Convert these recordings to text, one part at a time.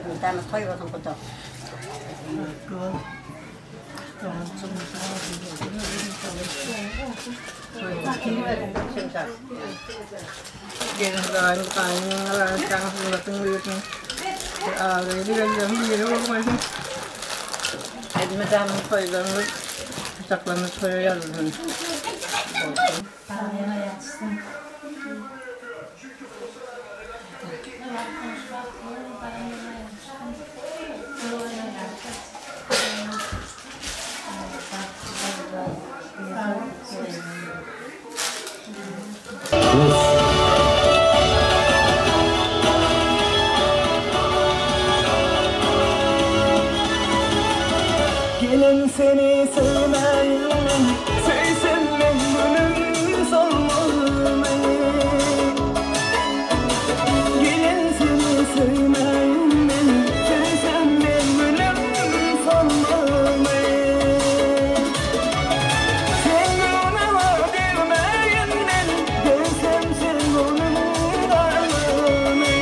Mydama toý bolsun guda. Gelin daýym gaýyn saňa hyzmatyň buýursun. Abraýly geljegiň biri bolmaýsyn. Elmydama toýlaryňyz saçaklaryňyz toýa ýazylsyn. Gelin seni söýmäýin men, Söýsem men günüm solmazmy? Gelin seni söýmäýin men, Söýsem men günüm solmazmy? Sen göwnüme degmäýin men, Degsem sen göwnüň galmazmy?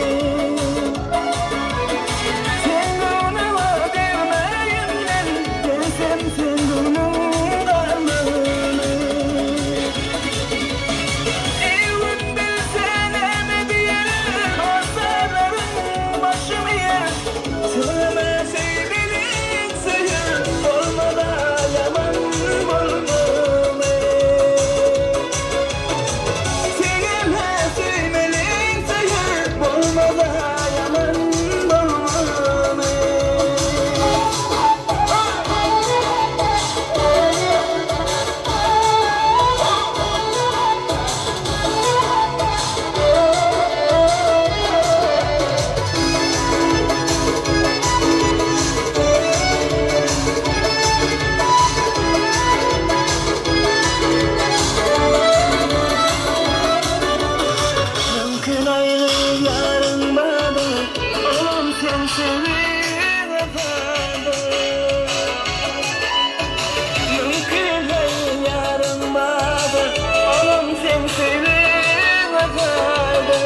Sen göwnüme degmäýin men, Degsem sen göwnüň galmazmy? Eý-gün bilse näme diýer, Hossarlaryň başymy ýer. Söýme söýmedik söýer, Bolmaz-a ýaman bolmamy? Senem-hä söýmelik söýer, Bolmaz-a ýaman bolmamy? Mümkin aýry ýaryň bardyr, Olam sen söýgiň wepadyr. Mümkin aýry ýaryň bardyr, Olam sen söýgiň wepadyr.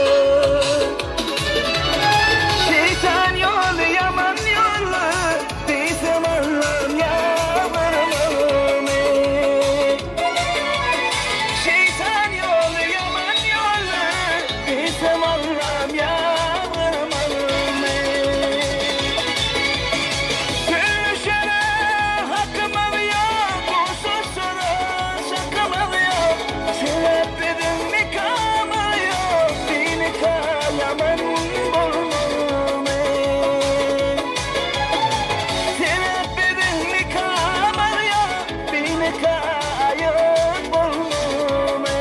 Şeýtan ýoly ýaman ýoldur, Diýsem Allam ýagyrmamy? Şeýtan ýoly ýaman ýoldur, Diýsem Allam ýagyrmamy? Söýüşere hakymyz ýok, Duşuşara şakymyz ýok, Sebäp biziň nikamyz ýok, Binika ýaman bolmazmy? Sebäp biziň nikamyz ýok, Binika aýyp bolmazmy?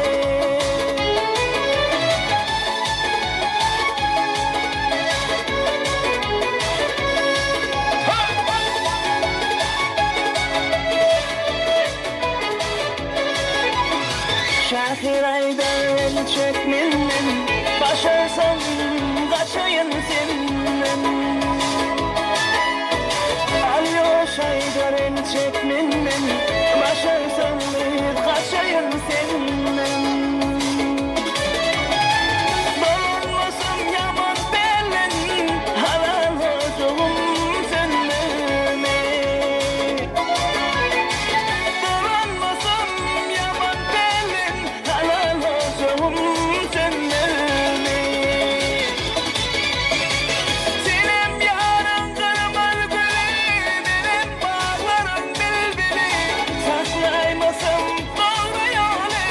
Şahyr aýdar el çek menden, Başarsam gaçaýyn senden. Alýoş aýdar el çek menden, Başarsam gaçaýyn senden. Dolanmasam ýaman belen, Halal ojagym sönmemi. Dolanmasam ýaman belen, Halal ojagym sönmemi. Senem ýaryň gyrmaz güli, Menem baglaryň bilbili. Saklaýmasam dogry ýoly,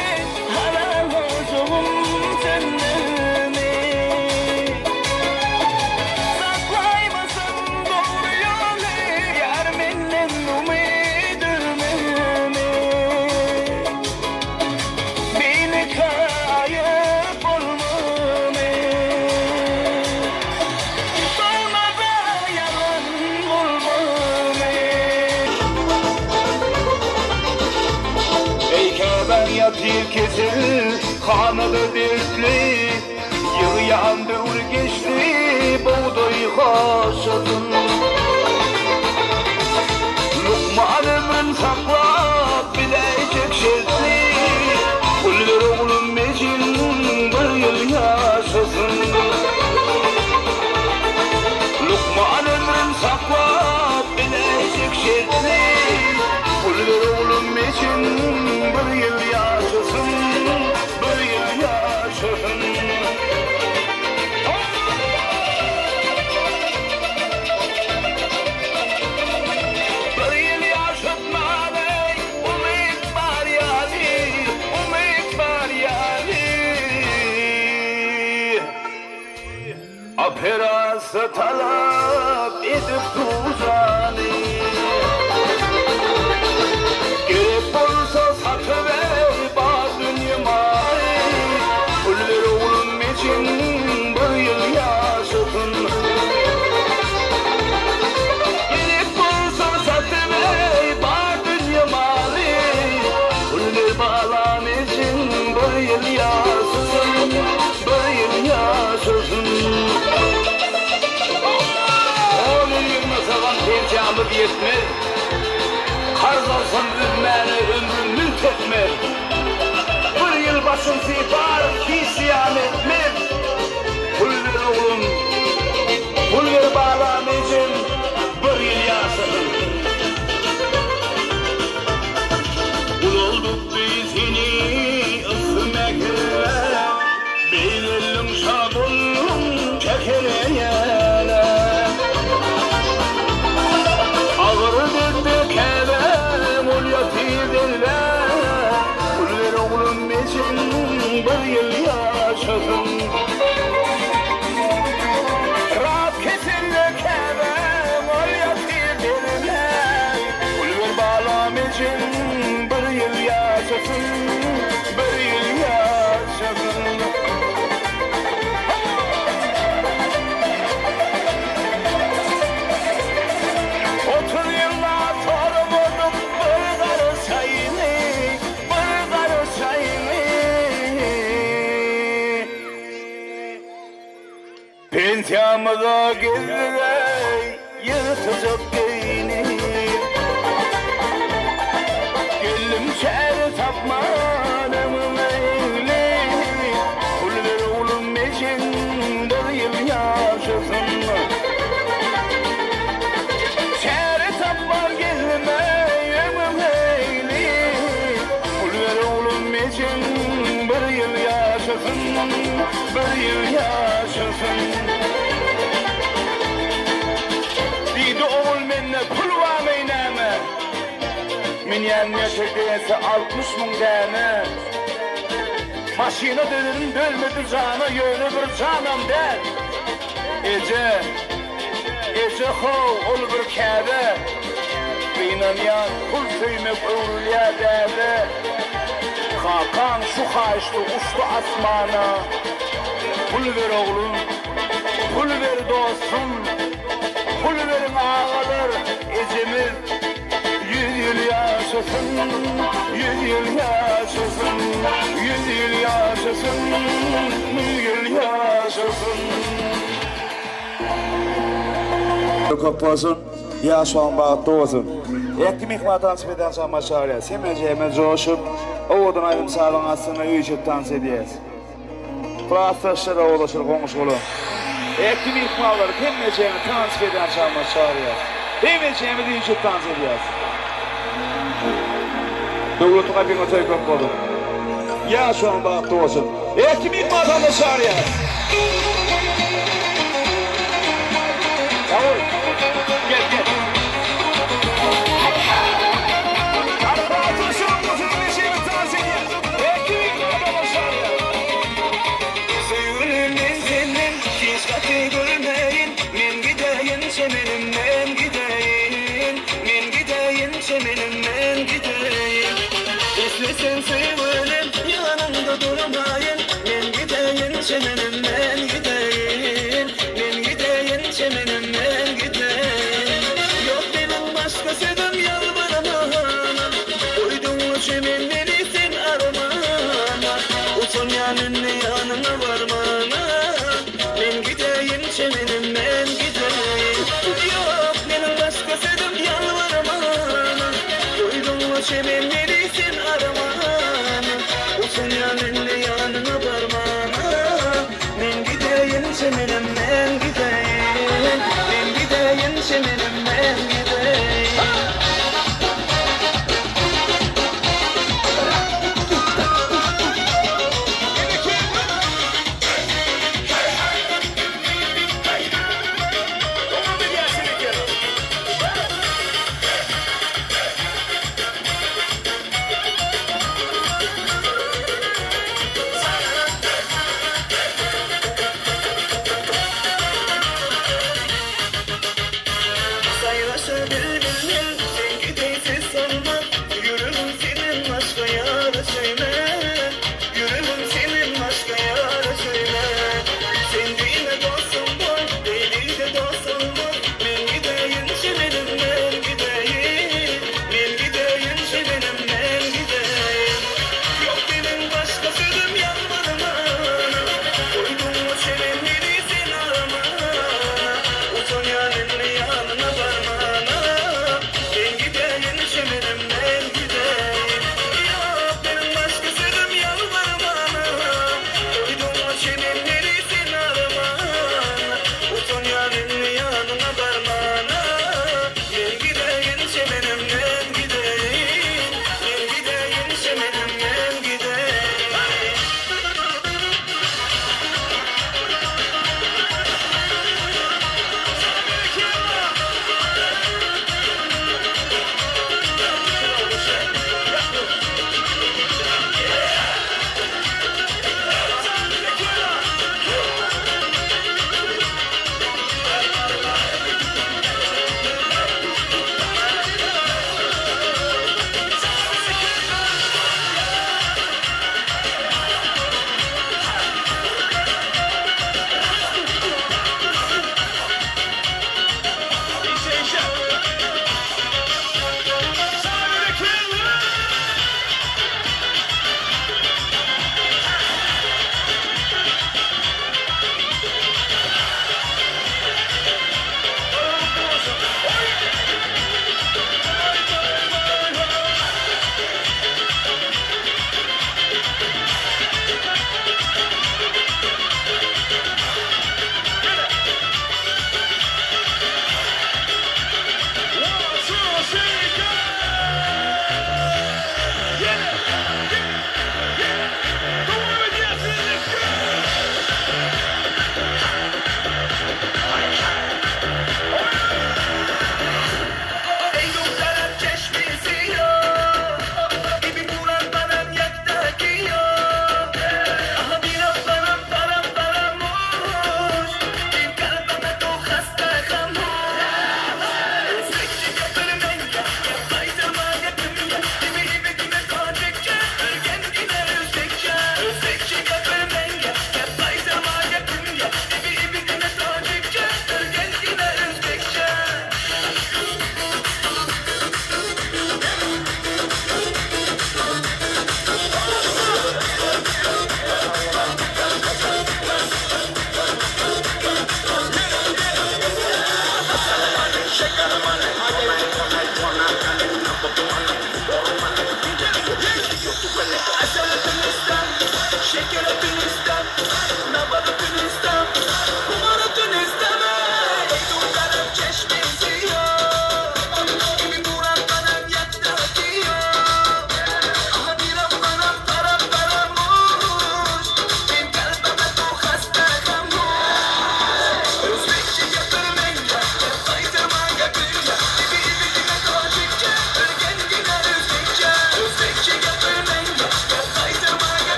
Halal ojagym sönmemi. Saklaýmasam dogry ýoly, Ýar menden umyt üzmemi. Binika aýyp bolmamy? Bolmaz-a ýalan bolmamy? Eý käbäň ýatyr kesel, hanada dertli, Ýygýan döwri geçdi bugdaý haşasyn. Lukman ömrün saklap biläýjek şertli, Pul ber oglum Mejin bir ýyl ýaşasyn. Lukman ömrün. Talap edip duzany. Gerek bolsa satyber bar dünýe maly. Pul ber oglum ejeň bir ýyl ýaşasyn. Gerek bolsa satyber bar dünýe maly. Pul ber balam ejeň bir ýyl ýaşasyn. Bir ýyl ýaşasyn. On ýyl ýygnasagam pensiýamyz ýetmez. Karz alsam üzmäne ömrüm mülk etmez. Bir ýyl başym sypar, hiç zyýan etmez. Pul ber oglum, pul ber balam ejem bir ýyl ýaşasyn. Ulaldyk biz seni yssy mähirle. Beýgeldiň şa bolduň şähere ýäle. Agyr dertde käbäm ol ýatyr elde. Pul ber oglum ejeň bir ýyl ýaşasyn. Rak keselde käbäm ol ýatyr derde. Pul ber balam ejeň bir ýyl ýaşasyn. Bir ýyl ýaşasyn. 30 ýyllap soramadyk bir gara çaýyny, bir gara çaýyny. Pensiýamyza gezdigeý ýyrtyjak geýnip. Geldim çäre tapman öňüňe eglip. Pul ber oglum ejeň bir ýyl ýaşasyn. Çäre tapman geldim-eý öňüňe eglip. Pul ber oglum ejeň bir ýyl ýaşasyn, bir ýyl ýaşasyn. Diýdi ogul mende pul barmy näme? Münýän Mersedesi 60 müň däne. Maşyna dönerin dönmedi jana ýöne bir janam däl. Eje, eje how ol bir käbe. Gynanýan pul söýmek öwrülýär däbe. Kakaň şu haýyşda uçdy asmana. Pul ber oglum, pul ber dostum, pul beriň agalar ejemiz 100 ýyl ýaşasyn, 100 ýyl ýaşasyn, 100 ýyl ýaşasyn, 1000 ýyl ýaşasyn. Köp bolsun, ýaşawyň bagtly bolsun. Erki myhman tans edýän çagma çagyrýas. Hemmejemiz joşup, owadan aýdym-sazyň astynda üýşüp tans edýäs. Klasdaşlar, owalaşyr goňşular. Erki myhmanlary hemmejemiz tans edýän çagma çagyrýas. Hemmejemiz üýşüp tans edýäs. Döwletiň gapyňa toý köp bolsun. Ýaşawyň bagtly bolsun. Erki myhman tansa çagyrýas. Gel, gel. Söýgülim men senden hiç gaty görmeýin. Men gideýin çemenim men gideýin. Men gideýin çemenim men gideýin. Islesen söýgülim ýanyňda durmaýyn. Men gideýin çemenim men gideýin. Men gideýin çemenim men gideýin. Ýok meniň başga sözüm ýalbarmana. Goýduň çemen meni sen armana. Utanýan indi ýanyňa barmana. Men gideýin çemenim men gideýin. Ýok meniň başga sözüm ýalbarmana. Goýduň çemen meni sen armana. Utanýan indi ýanyňa barmana. Men gideýin çemenim men gideýin. Men gideýin çemenim men gideýin.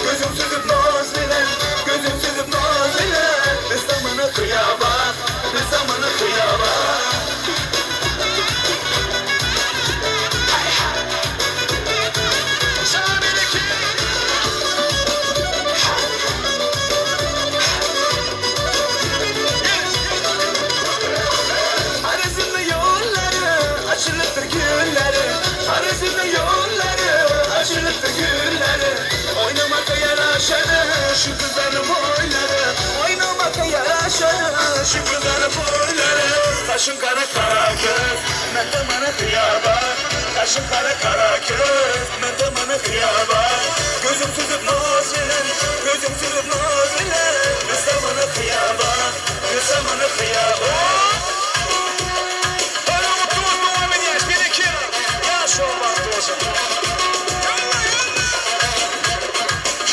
Gözüm süzüp naz bilen, gözüm süzüp naz bilen, biz tamını kıyaba. Kaşın kara kara göz, mende bana hıyaba. Kaşın kara kara göz, mende bana hıyaba. Gözüm süzüp naz ile, gözüm süzüp naz ile. Kısa bana hıyaba, kısa bana hıyaba. Öyle mutlu mutlu devam edeceğiz. Bir iki. Yaş olmak olsun. Yolla yolla.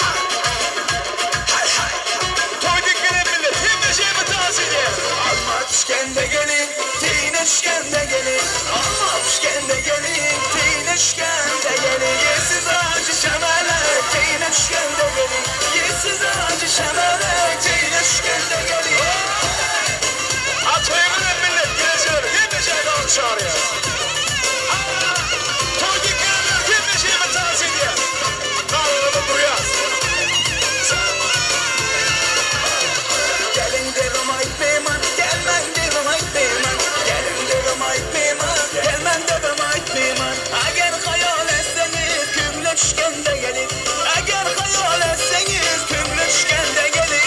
Ha. Hay hay. Toyduk bile millet. Hem de şey mi tavsiye? Alma düşkende gelin, tine düşkende gelin. Alma düşkende gelin, tine düşkende gelin. Yersiz acı şemelek, tine düşkende gelin. Yersiz acı şemelek, tine düşkende gelin. Atayı bile millet geleceğim. Hem de şey daha çağırıyor. Toyduk bile millet. Hem de şey mi tavsiye? Kaldıralım buraya. Gelin derim ay peyman, gelmen derim ay peyman. Gelin derim ay peyman, gelmen derim ay peyman. Eğer hayal etseniz kümle düşkende gelin. Eğer hayal etseniz kümle düşkende gelin.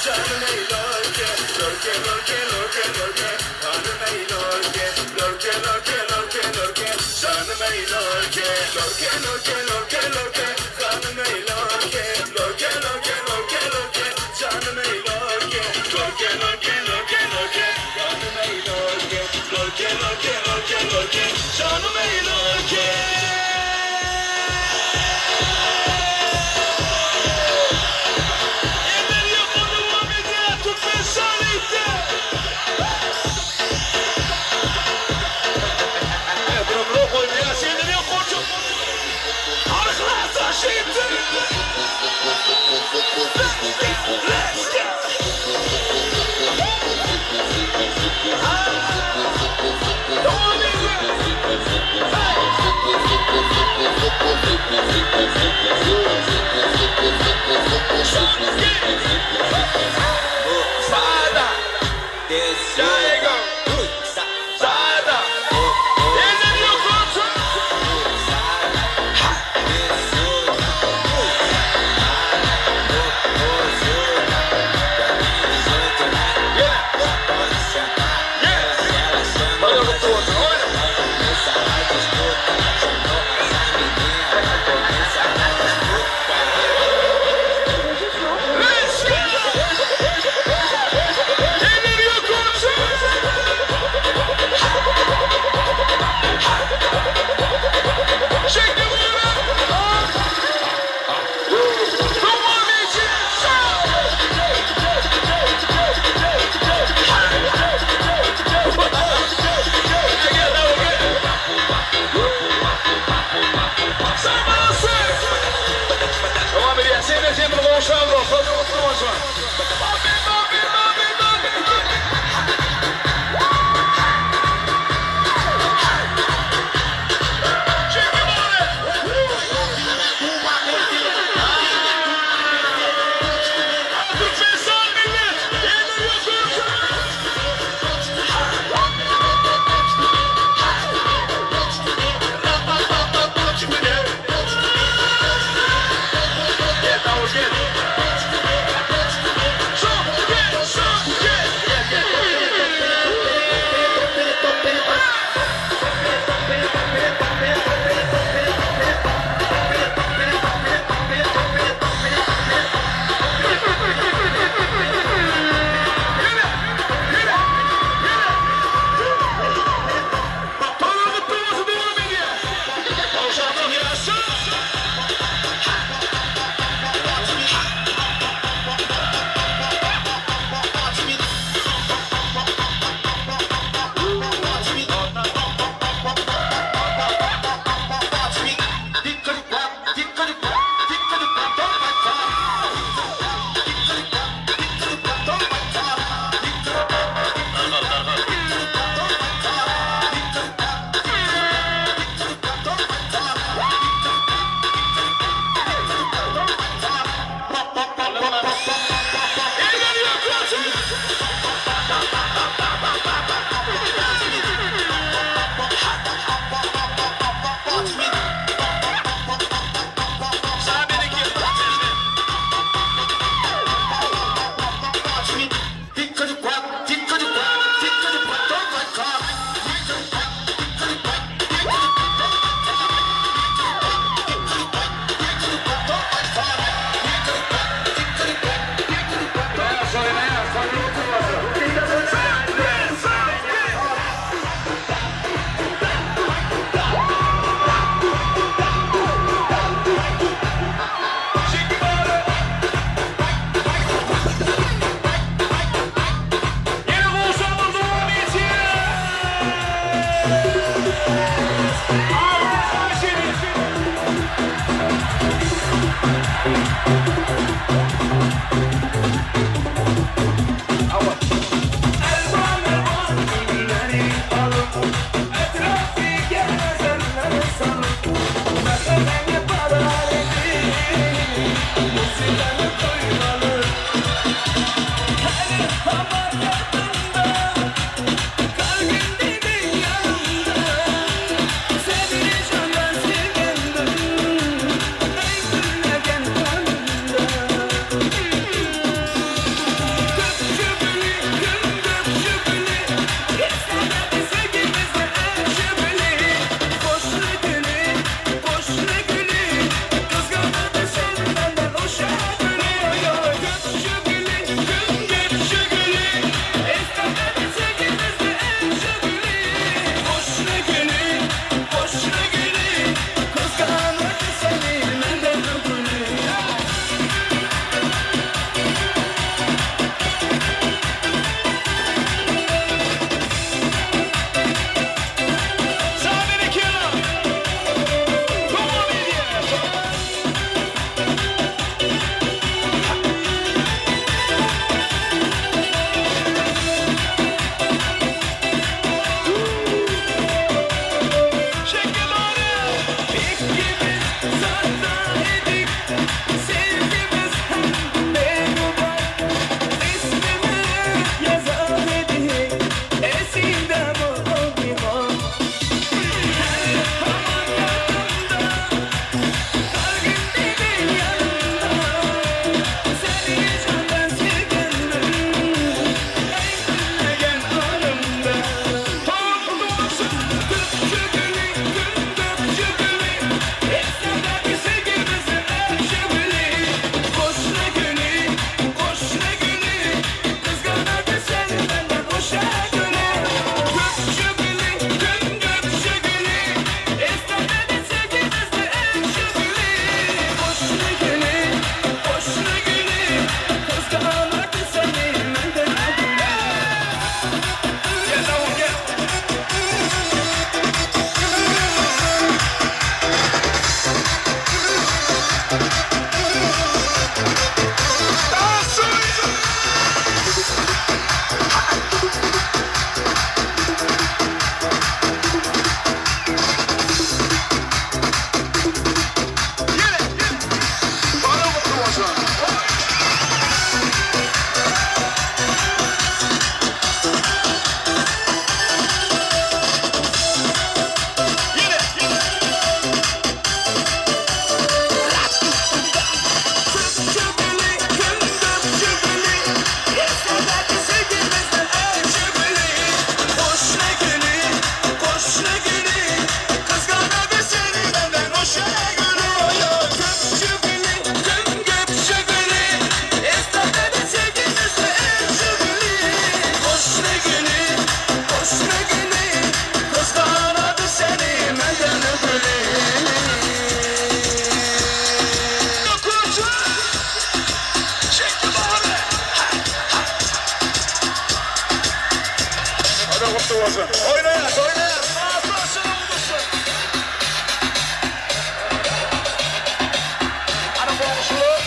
Canım ey lorke, lorke lorke lorke lorke. Hanım ey lorke, lorke lorke lorke lorke. Canım ey lorke, lorke lorke lorke lorke. Hanım ey lorke, lorke lorke lorke lorke. Canım ey lorke, lorke lorke lorke lorke. Hanım ey lorke, lorke lorke lorke lorke. Canım ey lorke. Let's go! Sada! There you go. Sada! Let's go! Shake the Oýnaýas, oýnaýas. Ana goňşular.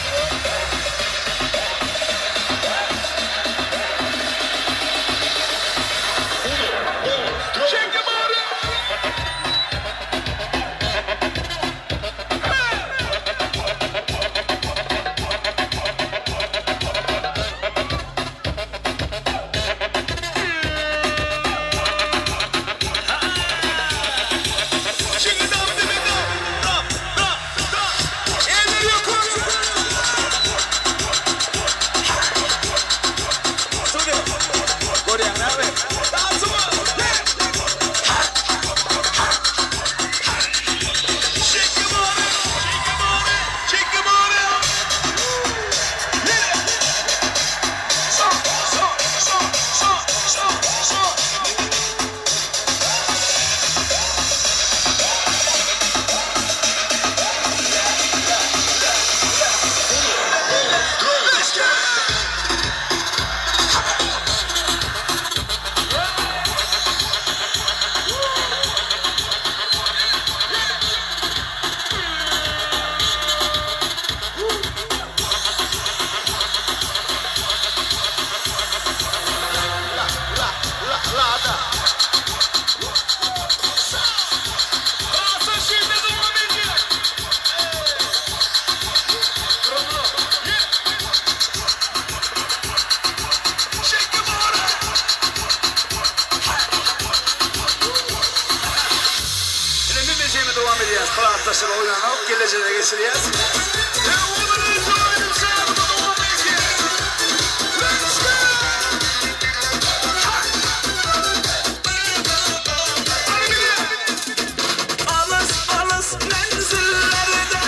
Alys-alys menzillerde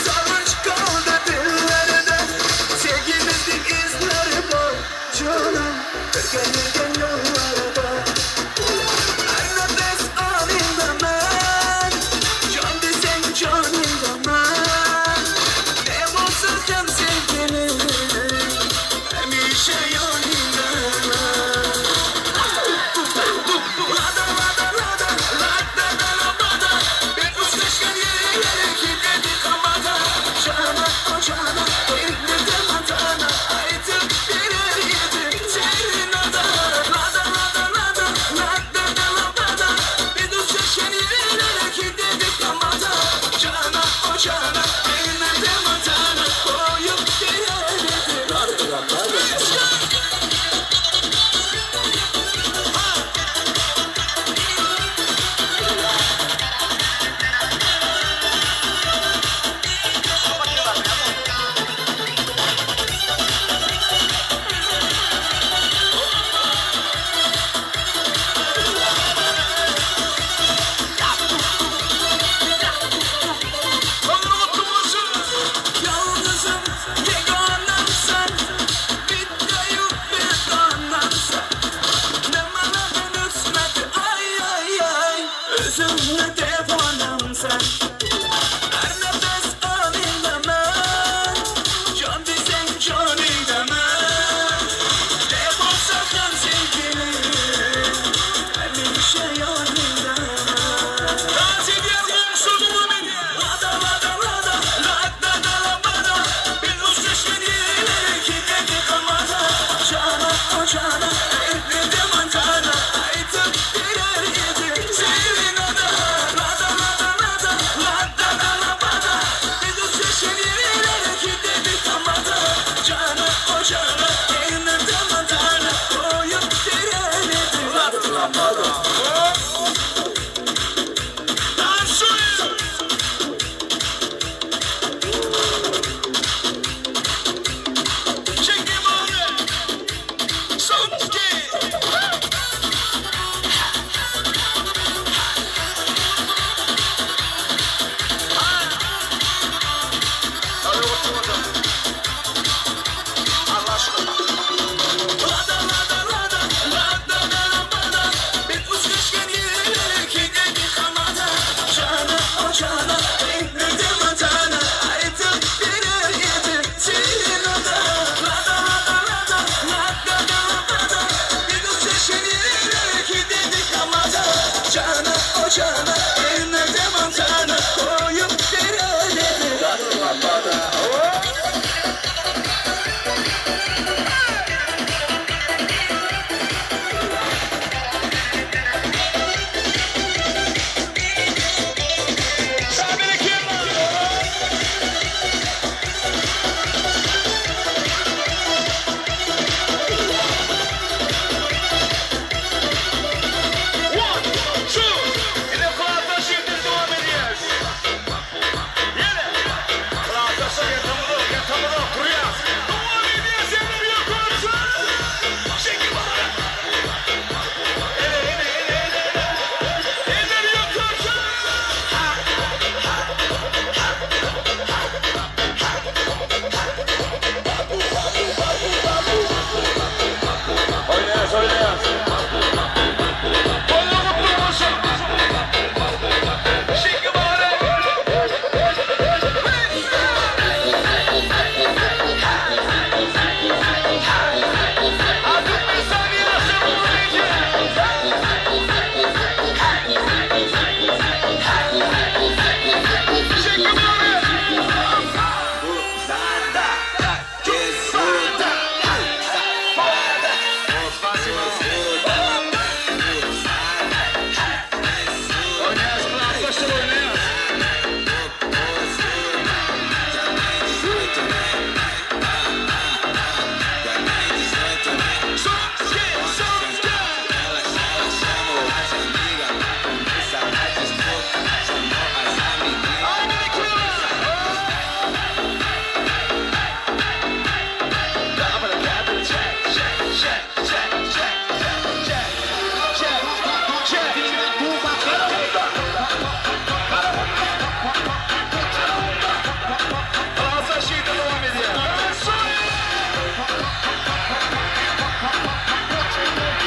Sarhoş kaldy dillerde Sevgimizin izleri bar canım Birge ýürgen ýollarda Her nefes anynda men Can diseň janyňda men Ne bolsa hem sevgilim Hemişe ýanyňda men Lada lada lada lada da lada Bir uçlaşkan yerlere kilitledik hamada Cana o cana indirdim hatana Aytıp birer yedim senin ada Lada lada lada lada da lada Bir uçlaşkan yerlere kilitledik hamada Cana o cana indirdim hatana Koyup birer yedim. Yalnızım, yeganem sen. Bitteyim bir tanem sen. Ne bana kısmet, ay ay ay. Özümle devanem sen. Her nefes anında ben. Can desen can eylemem. Ne bolsa hem sevgilim. Hemişe yanında ben. Lada lada lada, lada da lada. Bir uçuşun yerleri kilitledik hamada. Cana o cana, elinde mantana. Aytıp birer yedik senin ada. Lada lada lada, lada da lada. Bir uçuşun yerleri kilitledik hamada. Cana o cana, elinde mantana. Koyup birer yedik lada lada. Lada lada lada, lada da lada. Bir uçuşun Jana o jana Ellerde mantana Koyup derelere One, two. Ine klasdaş ýigitler dowam edýäs. Ýene. Klasdaşlar ýatamyzok, ýatamyzok, turýas. Dowam edýäs, eller ýokarça. Şekil bana. Ene, ene, ene, ene, ene. Eller ýokarça. Oýnaýas, oýnaýas. Toýuň gutly bolsun. Şekil bana. Artık bir saniye nasıl Oýnaýas, klasdaşlar oýnaýas. Oýnaýas, klasdaş ýigitler.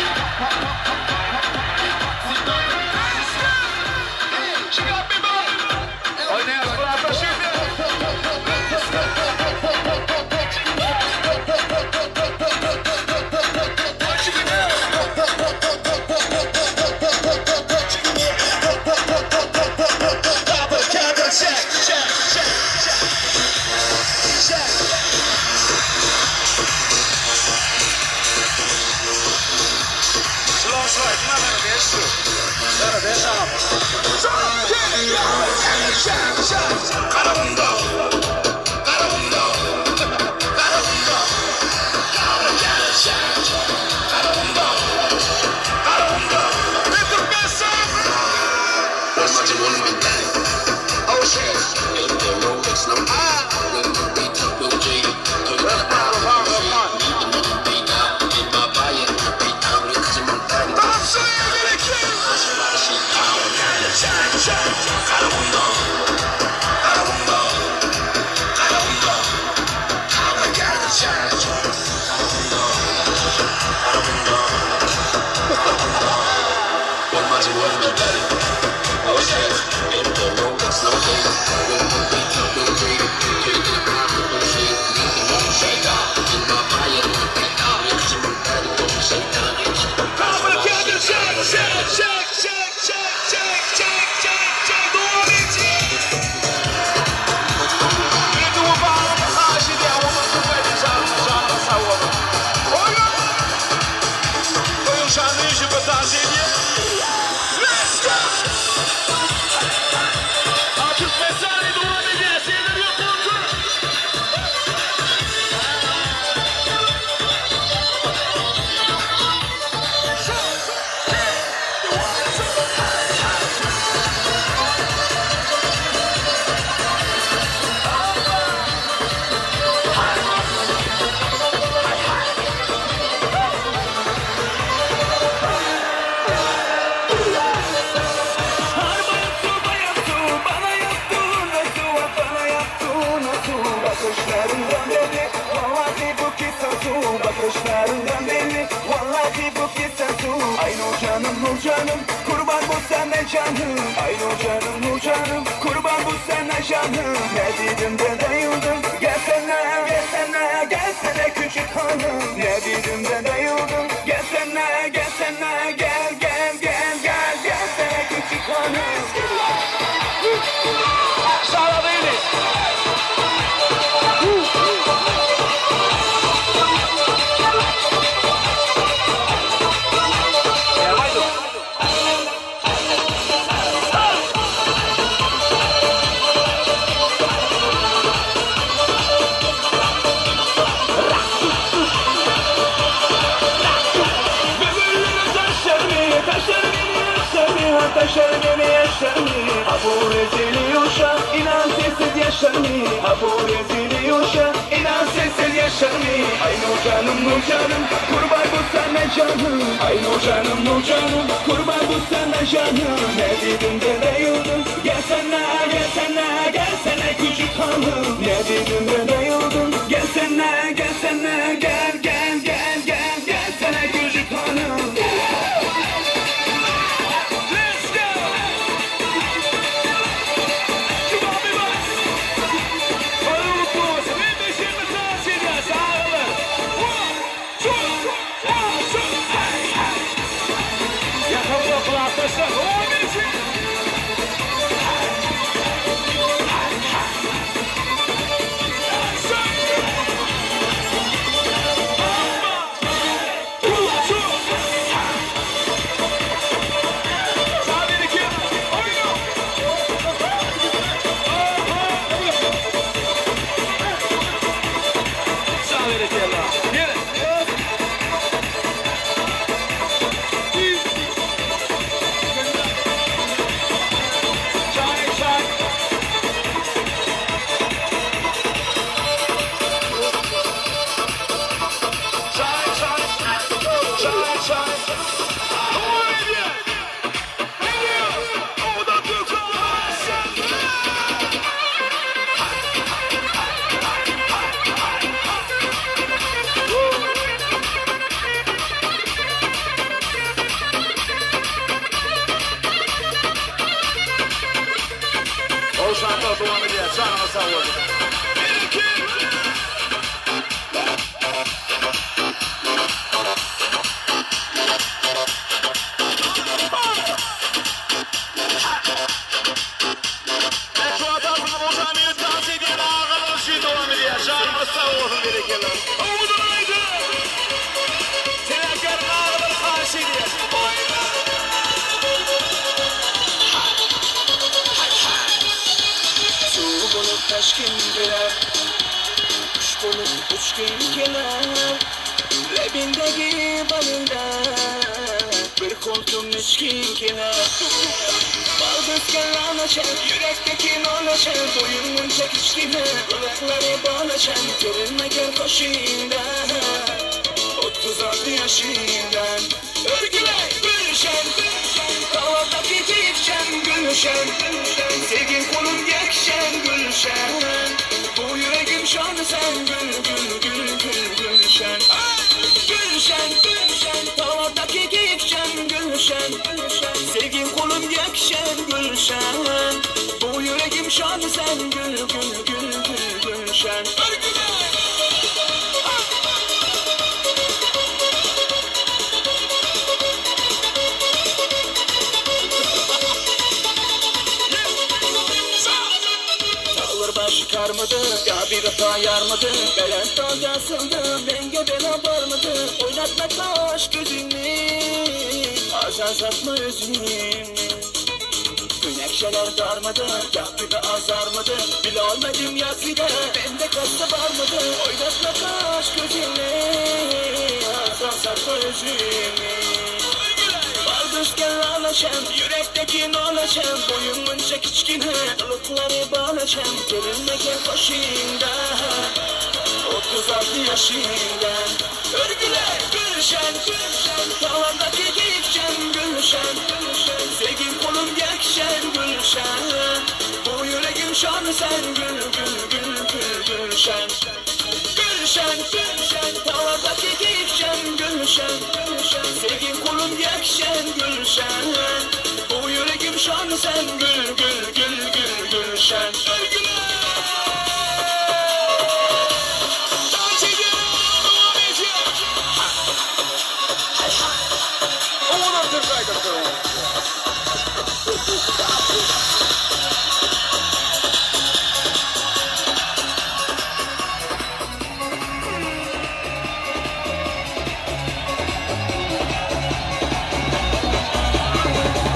Bakışlarından beni Vallahi bu ki sensu Bakışlarından beni Vallahi bu ki sensu Ay nur canım nur canım Kurban bu sana canım Ay nur canım nur canım Kurban bu sana canım Ne dedim de bayıldım Gelsene gelsene gelsene küçük hanım Ne dedim de bayıldım Gelsene gelsene gel gel gel gel gelsene. Düşer beni yaşarmi Ha bu rezil yuşa inan sensiz yaşarmi Ha bu rezil yuşa inan sensiz yaşarmi Ay nur canım nur canım kurban bu sana canım. Ay nur canım nur canım kurban bu sana canım. Ne dedim de bayıldım gelsene gelsene gelsene küçük hanım. Ne dedim de bayıldım gelsene gelsene gel gel gel gel gelsene küçük hanım.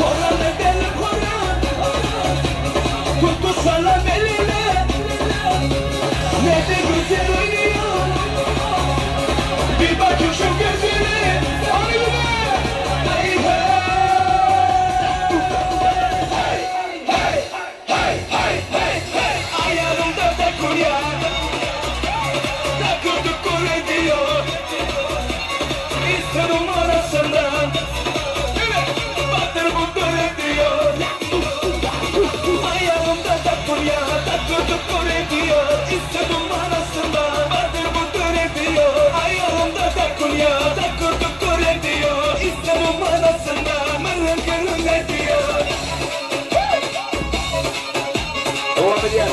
Horan edelim horan.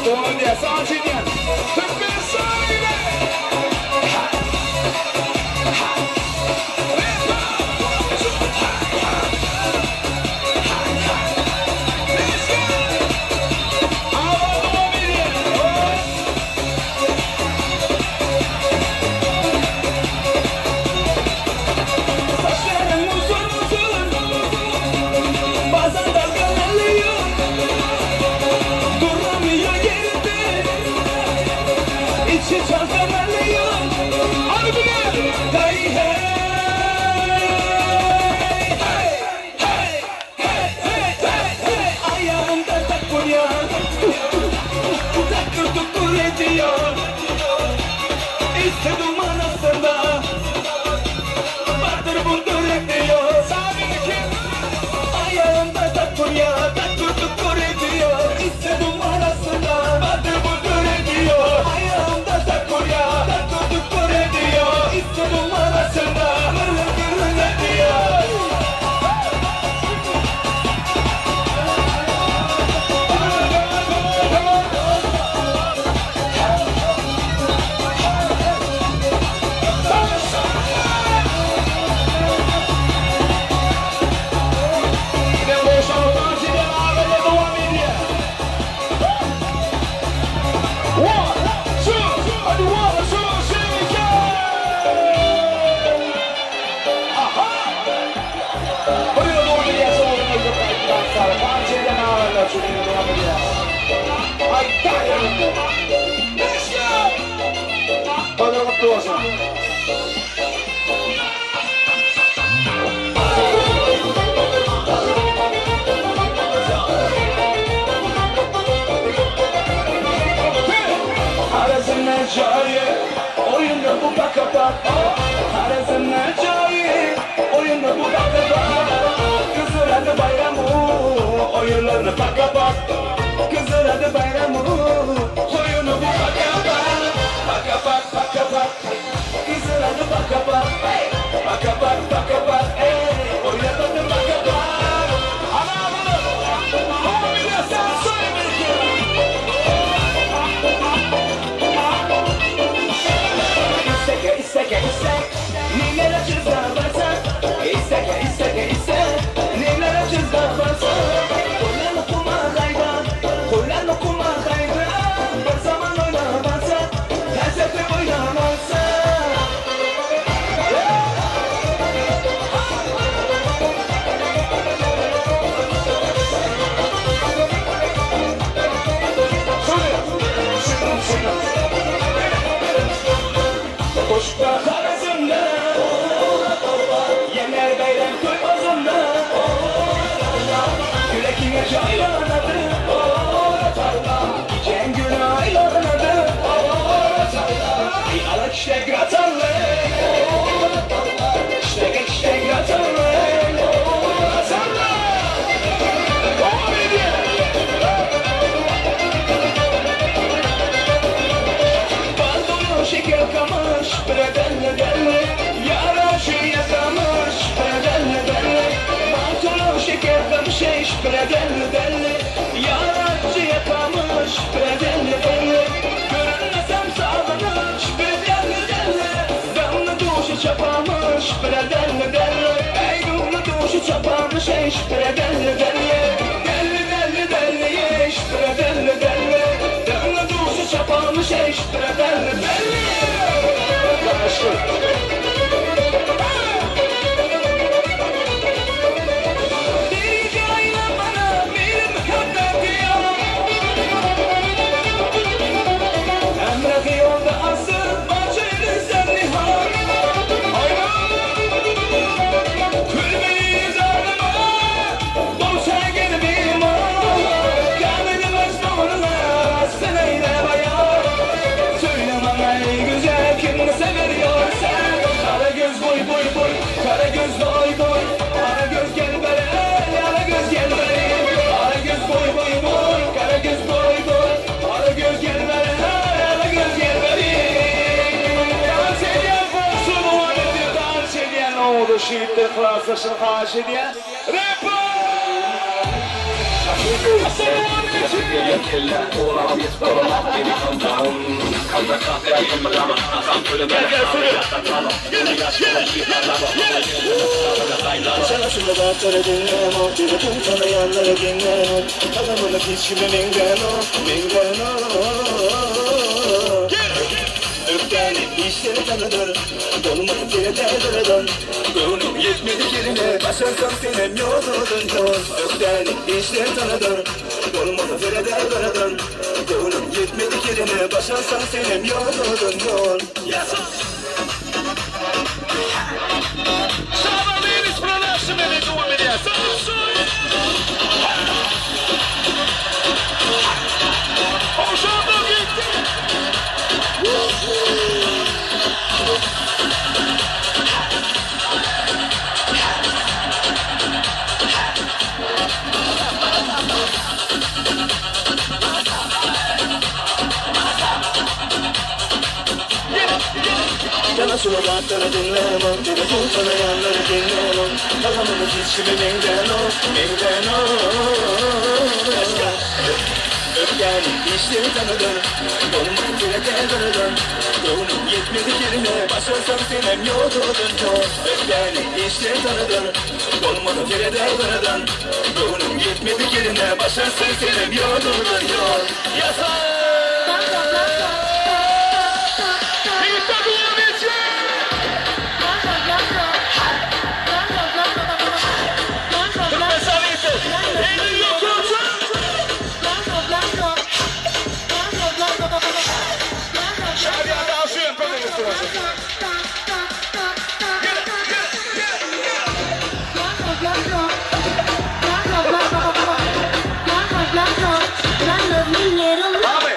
Dowam edýär, dans edýän Türkmenistan ile! Awa dowam edýär! Saçların uzun uzun, bazen dalgalanıyor, duramıyor yerinde, içi çalkalanıyor. Hadi bile! Hey hey hey hey hey hey hey hey. Ayağımda takunya, takır tukur ediyor. İşte duman astında, batır bundur ediyor. Ayağımda takunya, takır tukur ediyor. İşte duman astında, batır bundur ediyor. Ayağımda takunya, takır tukur ediyor. İşte duman astında, gırıl gırıl ediyor. Yine boşan dans edýän agalar dowam edýär. One, two, hadi one, two, three, go! Aha! Buraya dowam edýär, soňra dans edýän agalar şu dowam edýär. Ay, Let's go! Hadi mutlu olsun. Arasına cayı, oyunda bu baka bak. Arasına cayı, oyunda bu baka bak. Kızıl adı bayramı, oyunlarını baka bak. Kızıl adı bayramı, oyunu bu baka bak. Baka bak, baka bak. Kızıl adı baka bak. Baka bak, baka bak. Ey, oyunlarını baka bak. Ana bunu! Dowam edýär, sen söyle belki. İsteke isteke istek Neler açız varsa İsteke isteke istek Neler açız varsa Kullan okuma kayda Kullan okuma kayda Bir zaman oynamazsa Felsefe oynamazsa. Söyle. Şuradan şuradan. Kuşlar arasında Yener beyrem koymazında Gülekine caylanladı Gicen günü aylanladı Alak işte gratanlı İşte işte gratanlı Gratanlı. Devam edýär. Pantolon şeker kamış Predelli delli Yaraşı yakamış Predelli delli Pantolon şeker kamış eş Predelli delli Yaraşı yakamış Predelli delli Görünmesem sağlanış Predelli delli Damla duşu çapamış Predelli delli Ey damla duşu çapamış eş Predelli delli Delli delli delli eş Predelli delli Damla duşu çapamış eş Predelli delli. Bir cayla bana bir muhabbet ya. Emre yolda asıl bacını sen nihal. Külmeyi zarıma Dolsa gel bimar. Kamil mecnunla sen eyle bayan. Söyle bana ey güzel kim seviyor sen. Kara göz boy boy boy Kara göz boy boy. Kara göz gel bere Kara göz gel bere. Kara göz boy boy boy Kara göz boy boy. Kara göz gel bere Kara göz gel bere. Dans edýän bolsun devam edýär. Dans edýän oldu. Şiitler klaslaşyny haş edýär. Rapper! Şaban Production beni dowam edýär. Oşanda gitti. Yiğitler devam edecek. Türkmen Sovyeti. Elin yok olsun. Şaryada aşıyorum. Abi.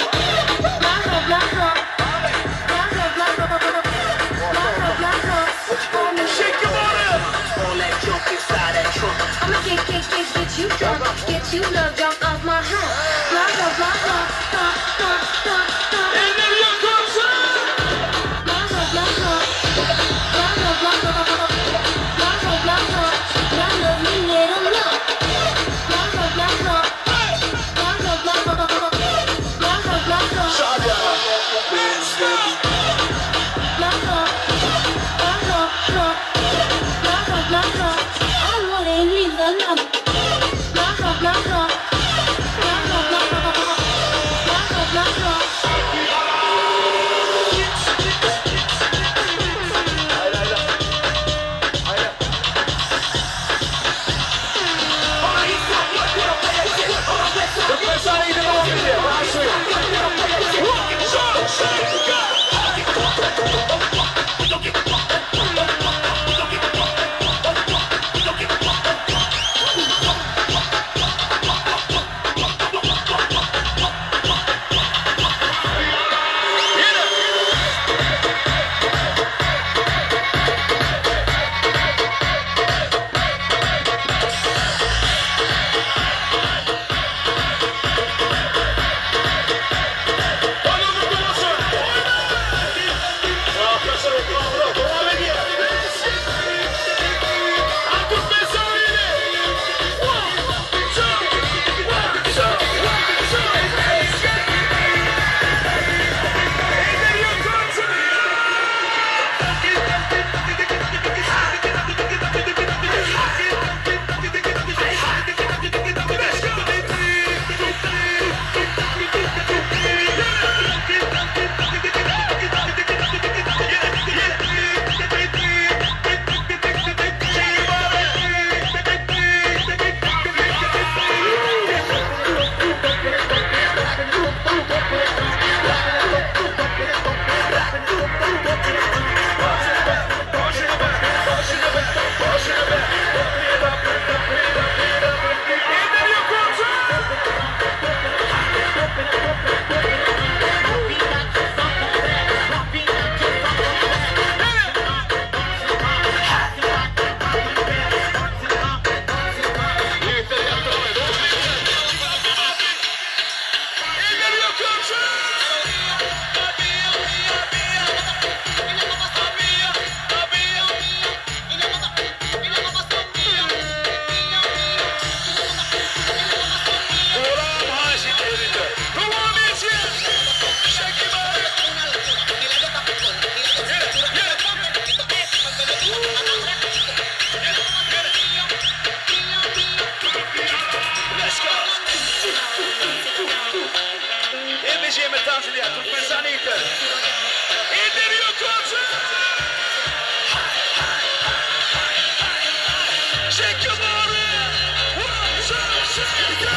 Shake your body. I'ma get, get, get, get you drunk, get you love drunk off my hump. Blah, blah, blah, blah, blah, blah, blah, blah. Eller yok olsun. Blah, blah, blah, blah. Blah, blah, blah, blah, blah. Blah, blah, blah, blah. Blah, love me little love. Blah, blah, blah, blah. Blah, blah, blah, blah, blah. Blah, blah, blah, blah. Şaryada. Blah, blah. Blah, blah, blah. Blah, blah, blah, blah. I wanna hear the love. Blah, blah, blah, blah. tans edýär Türkmenistan ýigitler. Eller ýokarça! Shake your body! One, two, three, go!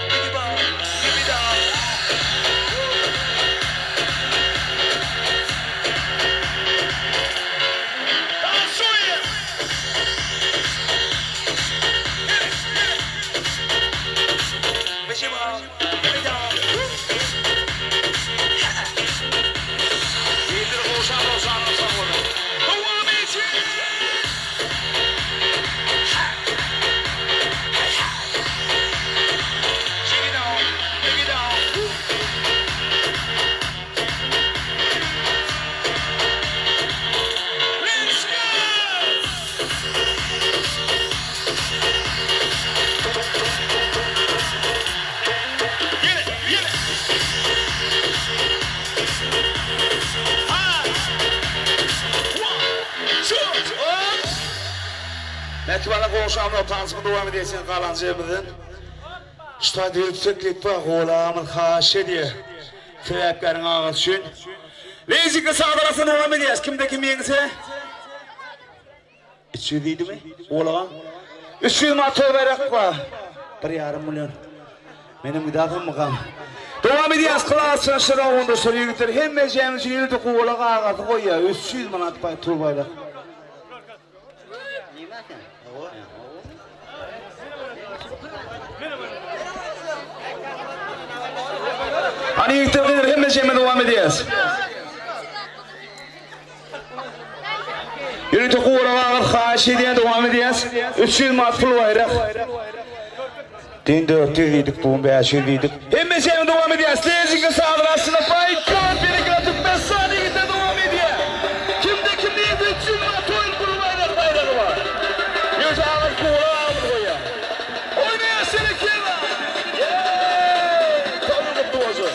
Biggie ball, give it up. Dans oýun! Biggie ball, give it up. Ýigitler gowşan gowşan gowşan bolun. Dowam etsin! Shake it down, shake it down. Let's go! Ýene, ýene. Ha! One, two, up. Mähribanlar goňşamyz tansymy dowam edýär galan ýerimizden. Şu taýda ýörite teklip bar, golamyz haýyş edýär. Sebäpkäriň agasy üçin. Lezginka sazalasyny dowam edýäs. Kimde kim ýeňse 300 diýdimi? Golaga. 300 manat toý baýrak bar. 1,5 million. Menem gidasam mykam. Dowam edýäs klas çynyşyra ondaşlar ýigitler hemme jemi üçin ýörite golaga agasy goýýar. 300 manat baý toý baýrak. Hany ýigitler gyzlar hemme jemi dowam edýäs. Ýörite golaga agasy haýyş edýän dowam edýäs. 300 manat pul baýrak. Dün 400 diýdik, bugün 500 diýdik. Hemme jemi dowam edýäs. Lezginka sazyň astynda Baýkar Berekella Türkmenistan ýigitler dowam edýär. Kimde kim diýse 300 manat toý pul baýrak baýragy bar. Ýörite agasy golaga agamyz goýýar. Oýnaýas Berekella. Ýeý! Toý gutly bolsun.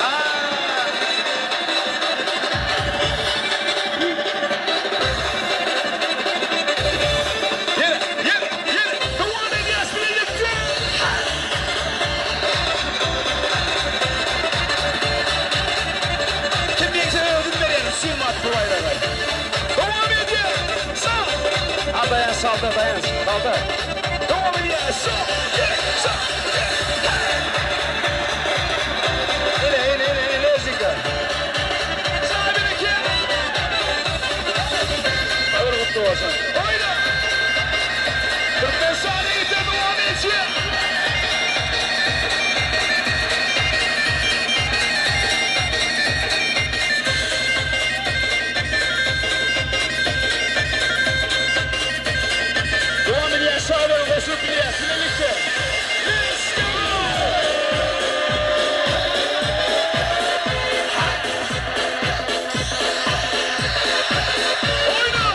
Ha! Ýene, ýene, ýene. Dowam edýäs bilelikde. Kim ýeňse özüm berýän 300 manat pul baýragy. Dowam edýär. Sag. Ha daýan salda daýan salda. Dowam edýär. Sag. Ýene, sag. Ene, ene, ene, ene, lezginka. Sag bir iki. Ömür gutly bolsun. Oýna. Türkmenistan ýigitler dowam edýär. Dowam edýär, şaber goşulyp bilýär, bilelikde. Let's go! Oýna!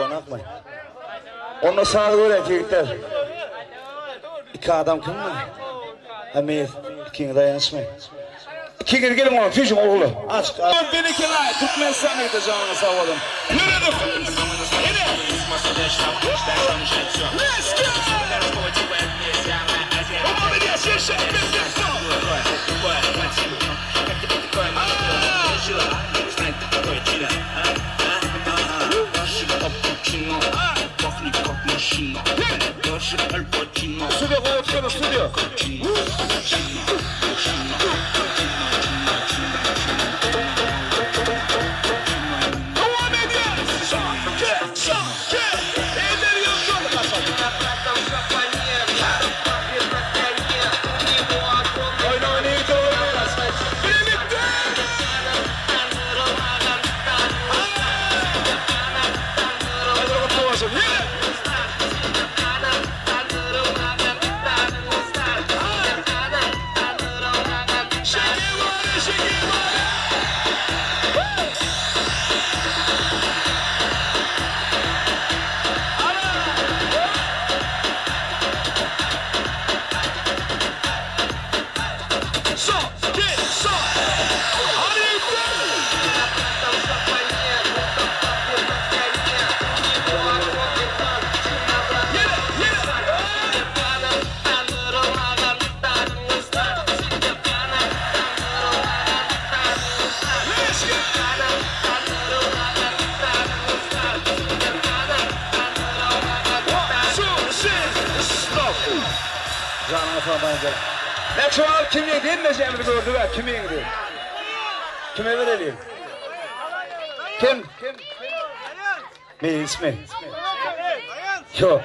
Bolanakmy? Onda saz görek ýigitler. Iki adam kim bar? Ha Meýlis, ikiňiz aýanyşmy? Ikiňiz geliň oňa, süýşüň ogly. Açyk. Berekella, Türkmenistan ýigidi janyňyz sag bolsun. Ýöredik. Ine. Let's go! Dowam edýär, şeşe, Studio gowy çykyň studio. Dowam edýäris. Şa ke şa ke eller ýokary. Oýna oýna ýigit oýna. Bilelikde. Hadi gutly bolsun. Ýene. Şekilbare şekilbare. Şa ke şa. Hadi ýigitler. Ýene ýene. Let's go. One, two, three, stop. Janyňa sag bence. Mähriban kim ýeňdi? Hemmejemizi gördük-ä, kim ýeňdi? Kime bereli? Kim? Meýlismi? Ýok.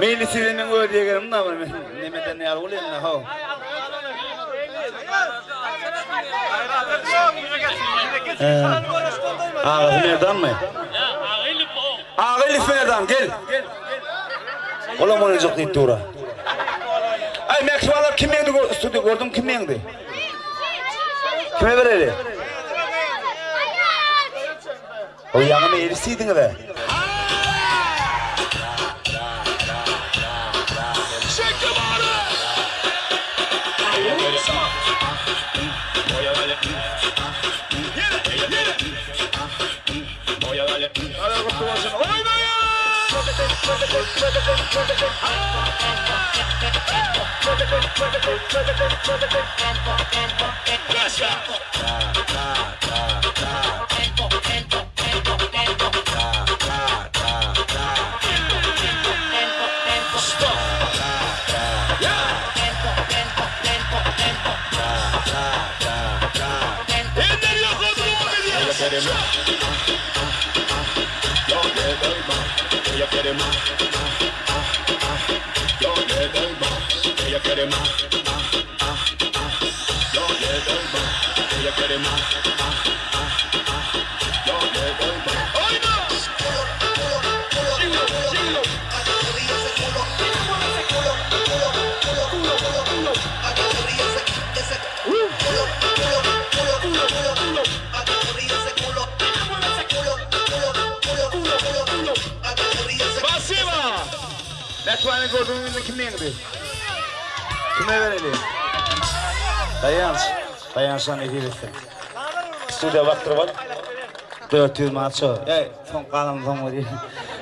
Meýlis diýeniň öz ýegenim da men nemeden ýaly bolýan da how. Agasy Merdanmy? Agylyf Merdan gel. Olam oýnajak diýip dur-a. Aý mähribanlar kim ýeňdi studio gördüm kim ýeňdi? Kime bereli? O ýaňy meýlis diýdiňiz-ä. Spasiba! Mähriban gördüňizmi kim ýeňdi? Kime bereli? Daýanç. Daýançdan nesip etsin. Studiýa bakdyryp al. 400 manat şo. Eý, soň galan soň berýän.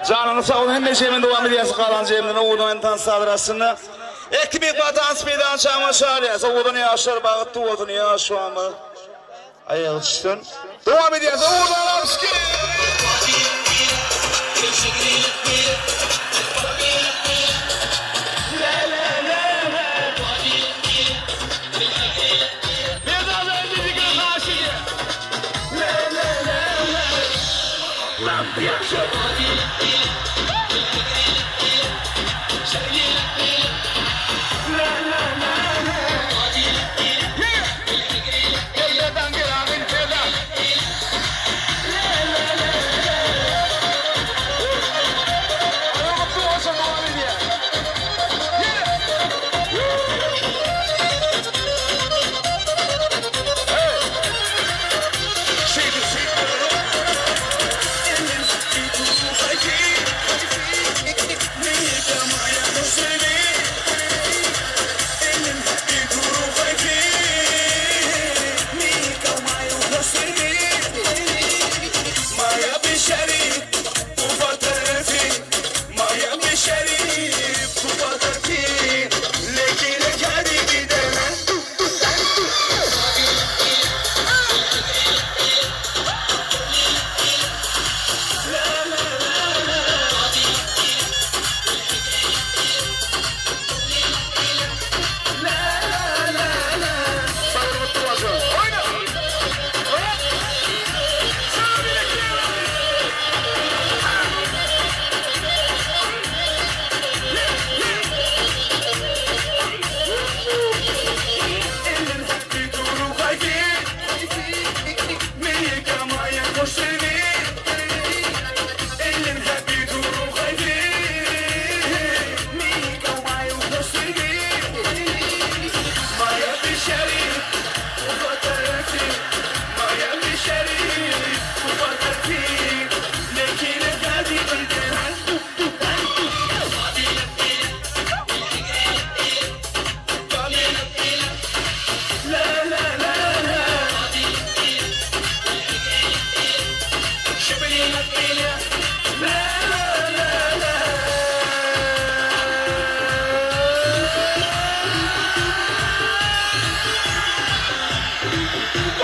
Janyňyz sag bolsun hemme şeýmen dowam edýäs galan jemden owadan hem tans sazlar astynda. Ekmek bar tans meýdançaňa çagyrýas. Owadan ýaşlar bagtly bolsun ýaşuwamyz. Aýagy düşsün. Dowam edýäs owadan alkyş.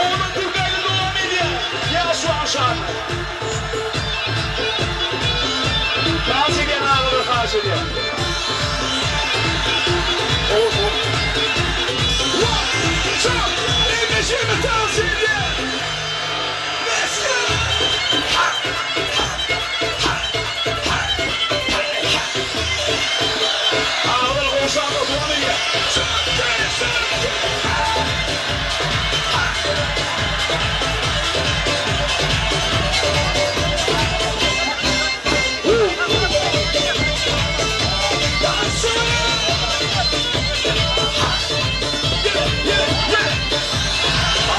Owadan türk aýdym dowam edýär. Ýaş bagşan. Dans edýän agalar haýyş edýän. Owadan. One, two, hemme dans edýär. Let's go! Ha! Ha! Ha! Ha! Ha! Agalar gowşanlar dowam edýär.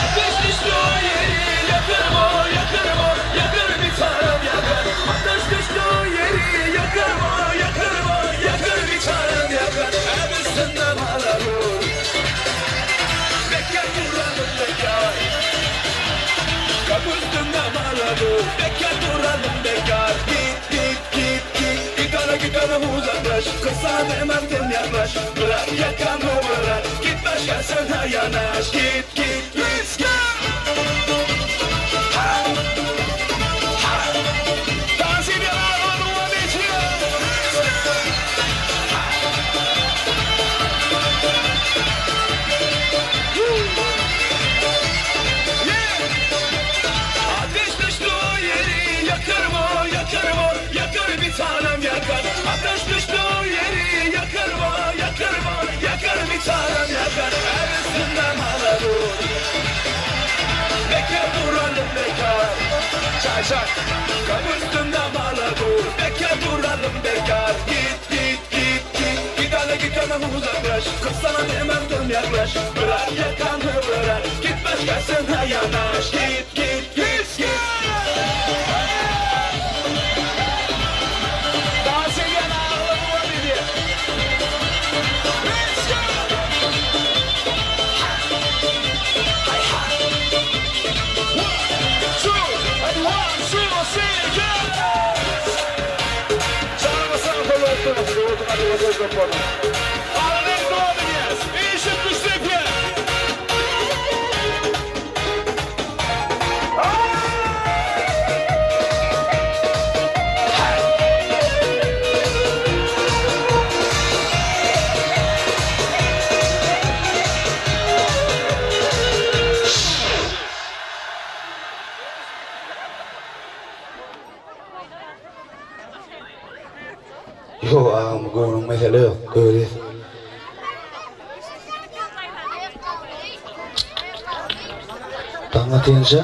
Ateş düştü yeri yakar mı yakar mı yakar bir tanem yakar. Ateş düştü yeri yakar mı yakar mı yakar bir tanem yakar. Hem üstünden alarım. Bekar duralım bekar. Kapı üstünden alalım. Bekar duralım bekar. Git git git git. Git ana git ana uzaklaş. Kısa demem dem yaklaş. Bırak yakanı bırak. Git başkasına yanaş. Git git let's go. Ha! Ha! Dans edýän agalar dowam edýär. Ateş düştü yeri yakar mı yakar mı yakar bir tanem yakar. Ateş düştü yeri yakar mı yakar mı yakar bir tanem yakar. Her üstünden alalım. Bekar duralım bekar. Çay çay. Kapı üstünde bağladı. Bekar duralım bekar. Git git git git. Git ana git ana uzaklaş. Kız sana demem dön yaklaş. Bırak yakanı bırak. Git başkasına yanaş. Git git git git. Dans edýän agalar dowam edýär. Let's go! One, two, and one, two, three, go! Çağırmasana kolu Aradan devam edýäris. Işık düştü. Yo agam göwnüň mesele ýok, görýäs. Daň atynça.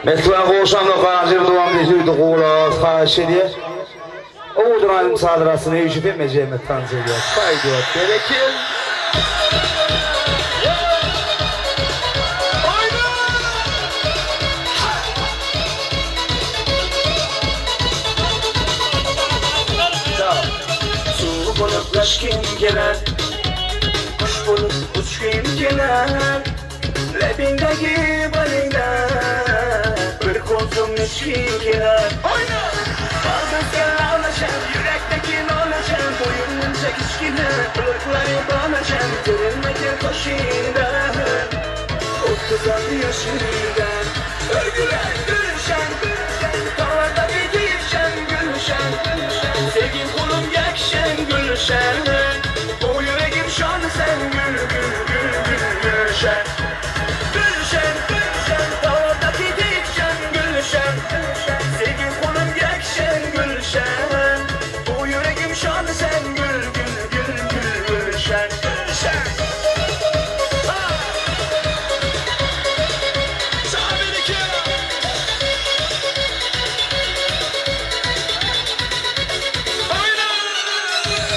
Meswa goşamda gajyr dowam edýär, gowlas haýyş edýär. Owadan aýdym sazlar astyna üýşüp hemme jemgyýet tans edýär. Paýdýar. Bereket. Su bolup kim geler Kuş bolup uçkim geler Lebindeki balina Bir koltum içkim geler Bazen selamlaşan Yürekteki nollaşan Boyunun çekişkine Kulakları bağlaşan Görünmekte taşıyla 36 yaşında Örgüler gülüşen Dağlarda gidişen gülüşen Sevgim kolum yakşen gülüşen O yüreğim şan sen gül gül gül gül gülüşen Gülüşen gülüşen Dağlarda gidişen gülüşen Sevgim kolum yakşen gülüşen O yüreğim şan sen gül gül gül gül gülüşen Gülüşen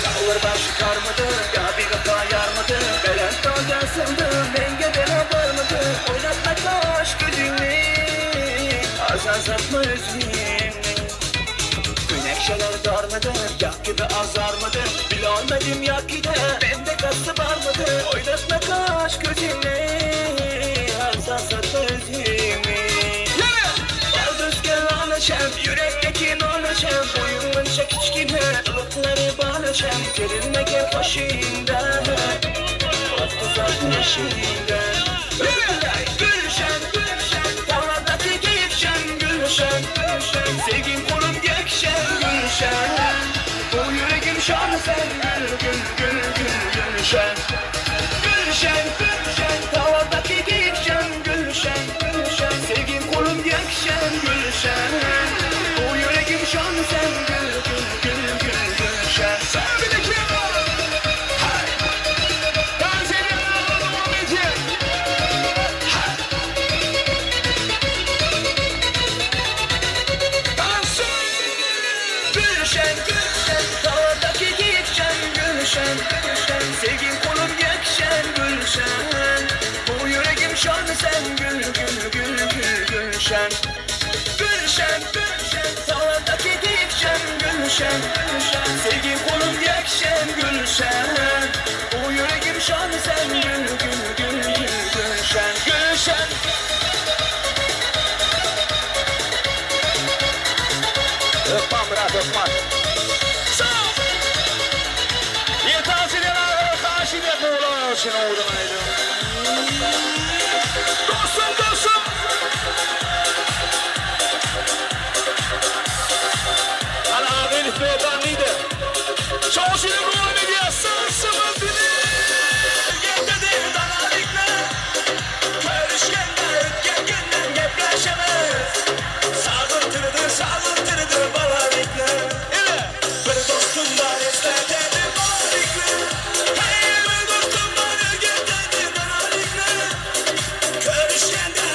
Dağlar başı karmadı, ya bir kafa yarmadı. Belent dalgasındı, menge dene varmadı. Oynatma taş gücünü, az azaltma özünü. Güneşler darmadı, yak gibi azarmadı. Bilemedim yak gide, bende kastı var mıydı? Oynatma kaş gözünü, az azaltma özünü. Ölçem Yürekteki nalaçam Boyunca kiçkine Ilıkları bağlaçam Gerilmeke başında 36 yaşında Gülşen Gülşen Tavlardaki keyifşen Gülşen Gülşen Sevgin kolum gekşen Gülşen Bu yüreğim şanı sen Gül gül gül gül Gülşen Gülşen Gülşen Tavlardaki keyifşen Gülşen Gülşen Sevgin kolum gekşen Gülşen Bu yüreğim şanı sen Gül gül gül gül Gülşen Sen bir de kim var? Hay! Dans edin, devam edin. Dans! Gülşen, Gülşen, tavardaki giyikşen, Gülşen, Gülşen, sevgin kolum yekşen, Gülşen, bu yüreğim şan sen, gül gül gül gül Gülşen, Gülşen, Gülşen, tavardaki giyikşen, Gülşen, Gülşen, sevgin kolum yekşen, Gülşen, bu yüreğim şan sen, gül gül gül gül Gülşen, Gülşen. Öpmem bırak öpmem. Sağ ol. Yeter seni karşı da buğulan olsun oğlum. Dostum dostum. Ana Elif Beyefendi'ydi. Çalışını buğulan ediyor. Sağ biri. Getirdi danalikler, Görüşkende ötken günden gepleşemez. Sağırtırdı, sağırtırdı balalikler. Evet. Bir dostum var esnetedi balalikler. Hey bir dostum var getirdi danalikler. Görüşkende.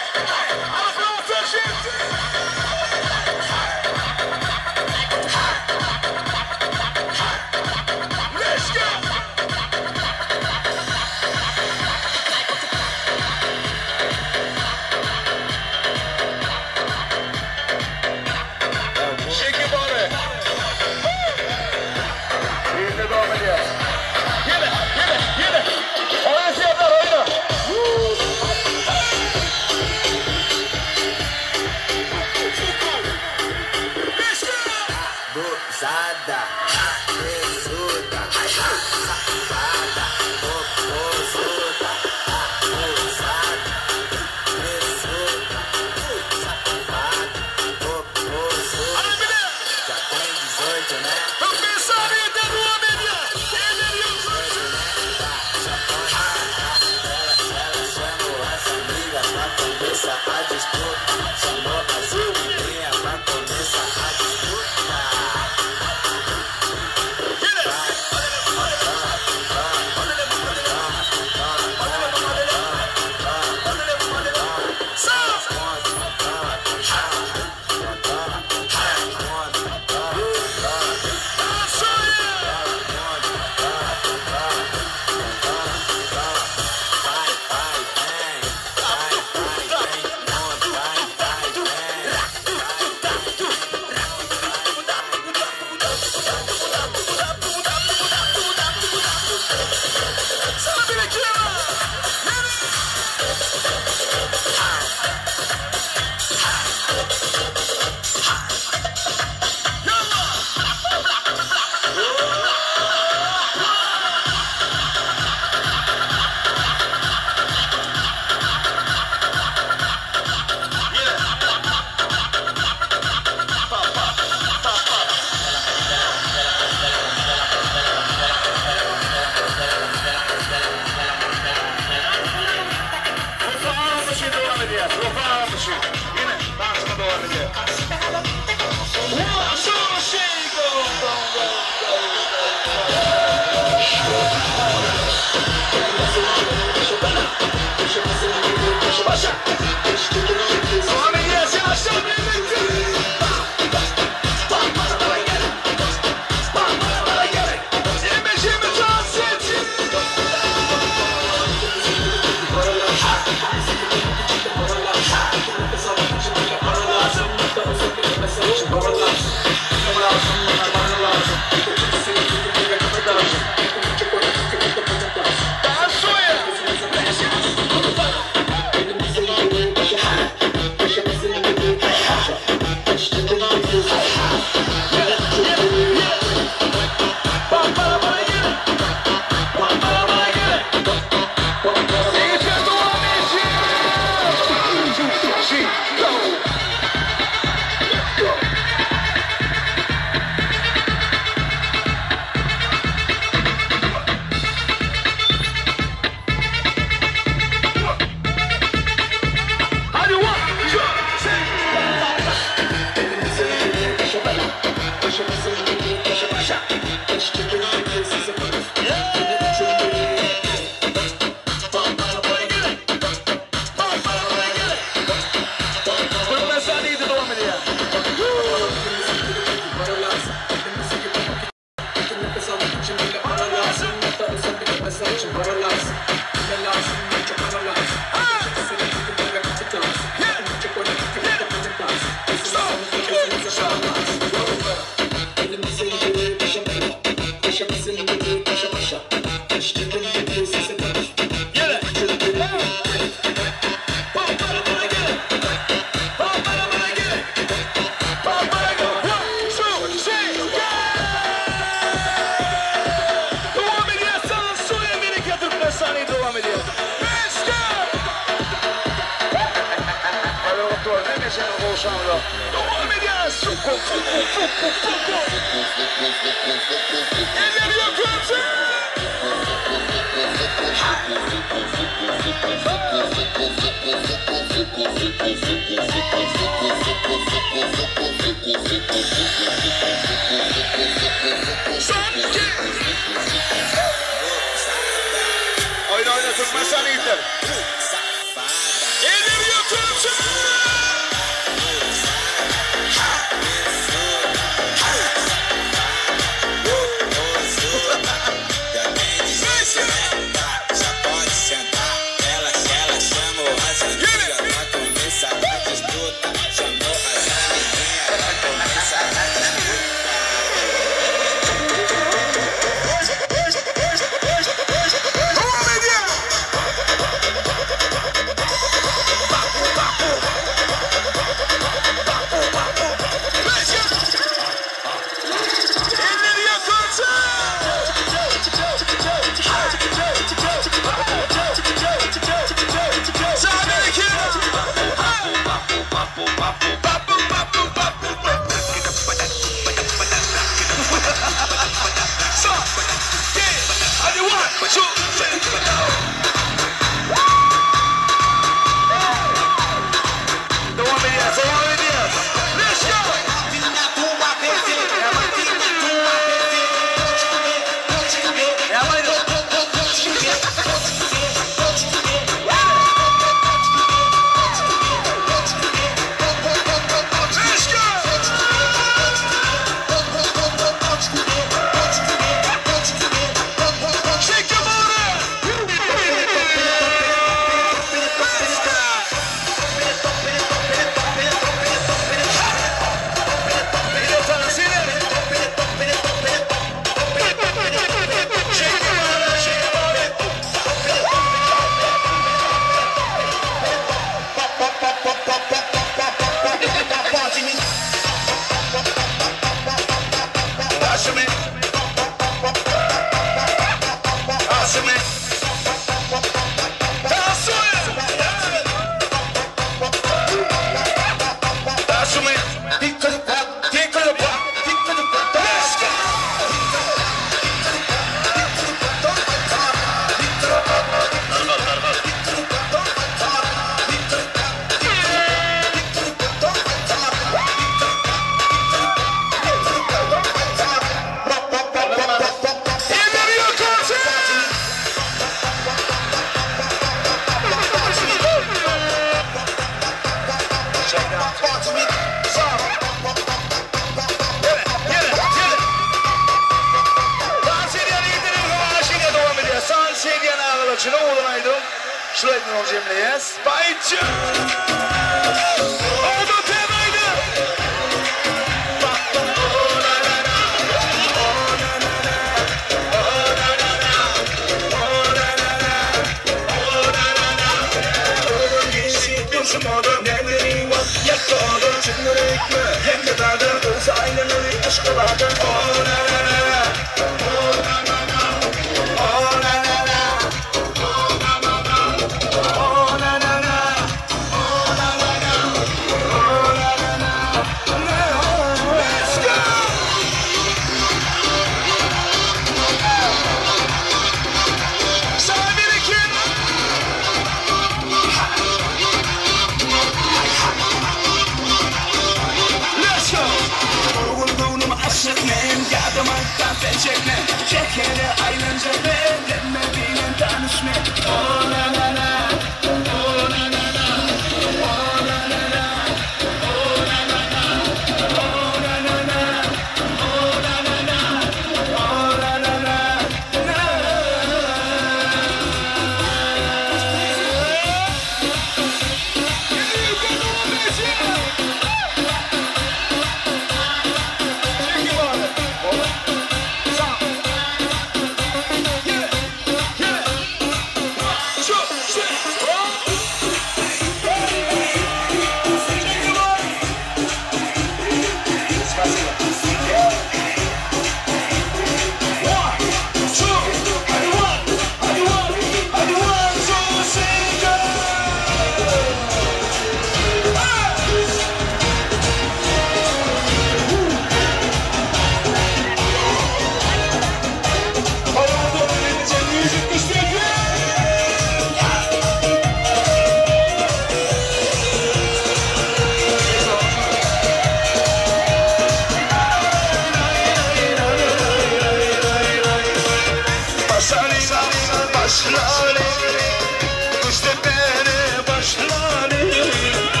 Başlaly, başlaly.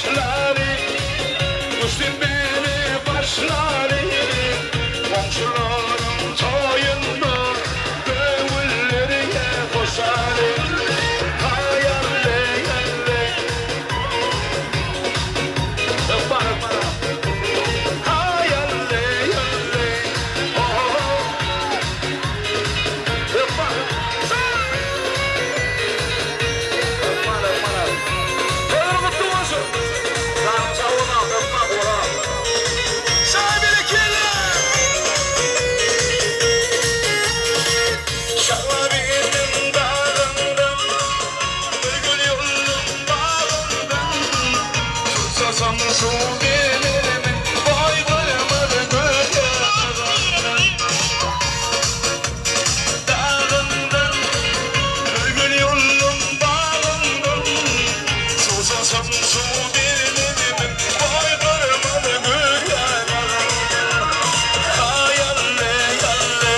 başlary, Güçtepeli başlary, Goňşularyň toýunda Göwünleri hoşaly. Haýalle, ýalle. Bar, bar. Haýalle, ýalle. Oh. Dağından, bir gül yollum bağından, Susasam su derlerimin, boy kırmadı gül yanağından. Hayalle yalle,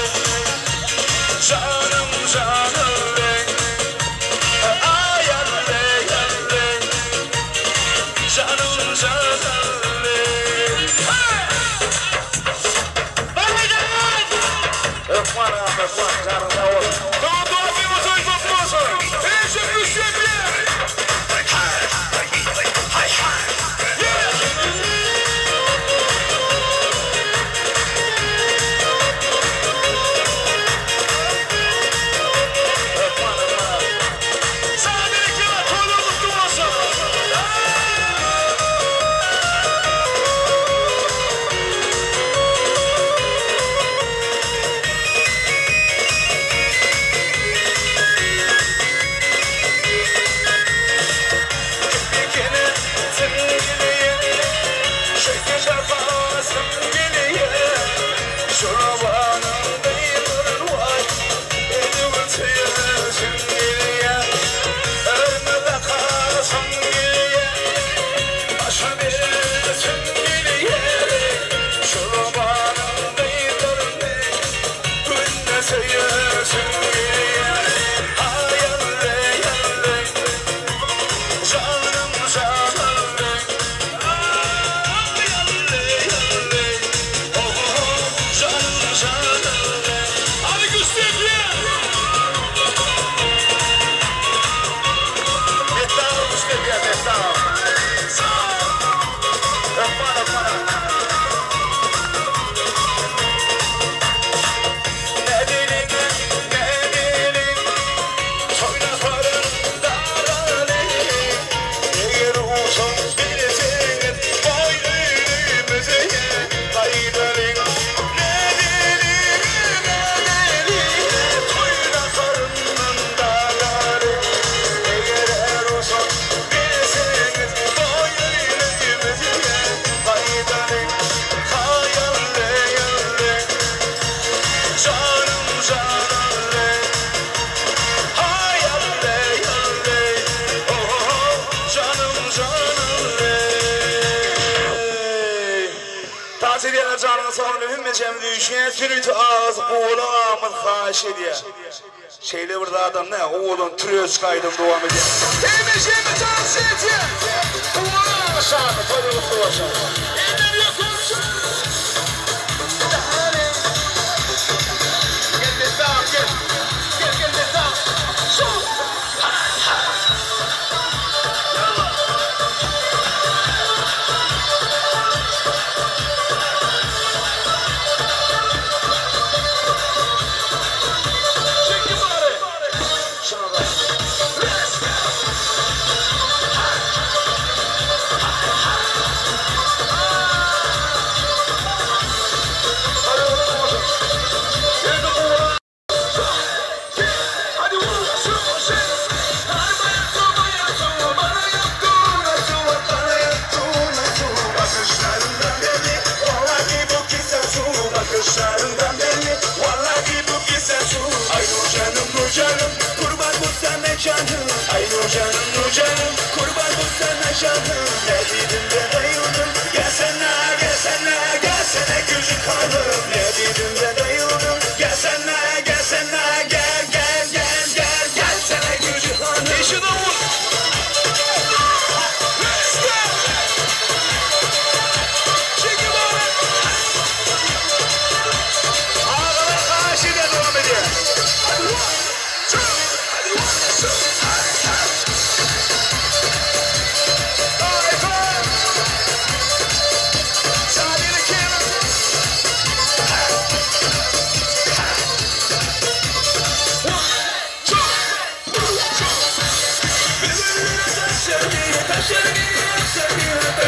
canım canım le. Ayalle yalle, canım canım le. Canım canım Canım canım Tavsiye canını sağlığı hümmecem düşen sürütü ağız boğulamız haş ediye. Şeyle burada adam ne? Oğlun türüyor çıkaydım devam ediyor. Hemmecem tavsiye ediye. Ulan aşağı, toyunu aşağı. Eller yok olsun. Gel desam gel. Gel gel desam. Şu. Çekin bari. Let's go. Hadi vur, şu, şu. Bana yaptığın acı, bana yaptığın acı. Bakışlarından belli, vallahi bu kise su. Bakışlarından belli, vallahi bu kise su. Ay nur canım, nur canım, kurban bu sana canım. Ay nur canım, nur canım, kurban bu sana canım. Ne dedim de bayıldım, gelsene, gelsene, gelsene küçük hanım. Ne dedim de bayıldım, gelsene, gelsene, gel, gel, gel, gel, gelsene küçük hanım. İşi de vur. Let's go.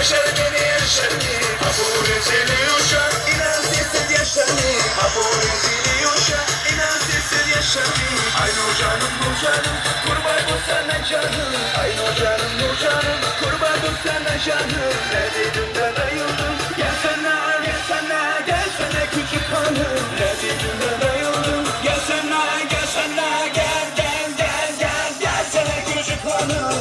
Şermeni şermi Kabul ediliyorsa inan sensiz yaşamı Kabul ediliyorsa inan sensiz yaşamı Ay nur canım nur canım kurban ol sana canım Ay nur canım nur canım kurban ol sana canım Ne dedim ben ayıldım Gelsene gelsene gelsene küçük hanım Ne dedim ben ayıldım Gelsene gelsene gel gel gel gel gelsene küçük hanım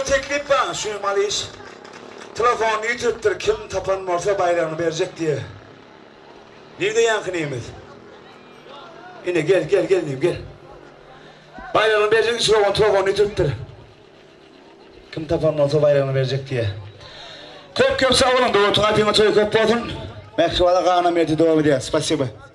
Teklip bar, şu maly iş. Telefon ýitiripdir, kim tapan bolsa baýragyny berjek diýe. Nirde ýaňkynymyz? Ine gel gel gel diýim gel. Baýragyny berjek şu telefon ýitiripdir. Kim tapan bolsa baýragyny berjek diýe. Köp köp sag boluň, dogry gapyňa toý köp bolsun. Mähriban gana merdi dowam edýär. Spasibo.